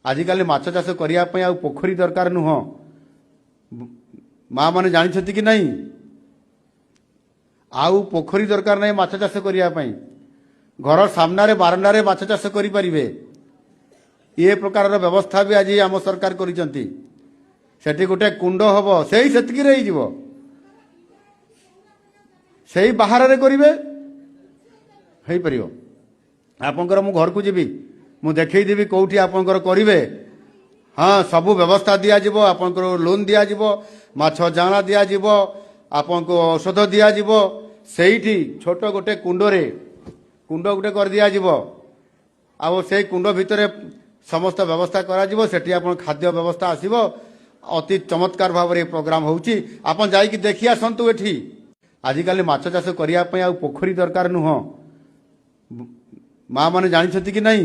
ଆଜିକାଲି ମାଛ ଚାଷ କରିବା ପାଇଁ ଆଉ ପୋଖରୀ ଦରକାର ନୁହଁ। ମା ମାନେ ଜାଣିଛନ୍ତି କି ନାହିଁ? ଆଉ ପୋଖରୀ ଦରକାର ନାହିଁ ମାଛ ଚାଷ କରିବା ପାଇଁ। ଘର ସାମ୍ନାରେ ବାରଣ୍ଡାରେ ମାଛ ଚାଷ କରିପାରିବେ। ଏ ପ୍ରକାରର ବ୍ୟବସ୍ଥା ବି ଆଜି ଆମ ସରକାର କରିଛନ୍ତି। ସେଠି ଗୋଟେ କୁଣ୍ଡ ହବ, ସେଇ ସେତିକିରେ ହେଇଯିବ। ସେଇ ବାହାରରେ କରିବେ, ହେଇପାରିବ। ଆପଣଙ୍କର ମୁଁ ଘରକୁ ଯିବି, ମୁଁ ଦେଖେଇଦେବି କୋଉଠି ଆପଣଙ୍କର କରିବେ। ହଁ, ସବୁ ବ୍ୟବସ୍ଥା ଦିଆଯିବ। ଆପଣଙ୍କର ଲୋନ୍ ଦିଆଯିବ, ମାଛ ଜାଆଁଳା ଦିଆଯିବ, ଆପଣଙ୍କୁ ଔଷଧ ଦିଆଯିବ। ସେଇଠି ଛୋଟ ଗୋଟେ କୁଣ୍ଡରେ କୁଣ୍ଡ ଗୋଟେ କରିଦିଆଯିବ ଆଉ ସେଇ କୁଣ୍ଡ ଭିତରେ ସମସ୍ତ ବ୍ୟବସ୍ଥା କରାଯିବ। ସେଠି ଆପଣ ଖାଦ୍ୟ ବ୍ୟବସ୍ଥା ଆସିବ। ଅତି ଚମତ୍କାର ଭାବରେ ଏ ପ୍ରୋଗ୍ରାମ ହେଉଛି। ଆପଣ ଯାଇକି ଦେଖି ଆସନ୍ତୁ ଏଠି। ଆଜିକାଲି ମାଛ ଚାଷ କରିବା ପାଇଁ ଆଉ ପୋଖରୀ ଦରକାର ନୁହଁ। ମା ମାନେ ଜାଣିଛନ୍ତି କି ନାହିଁ?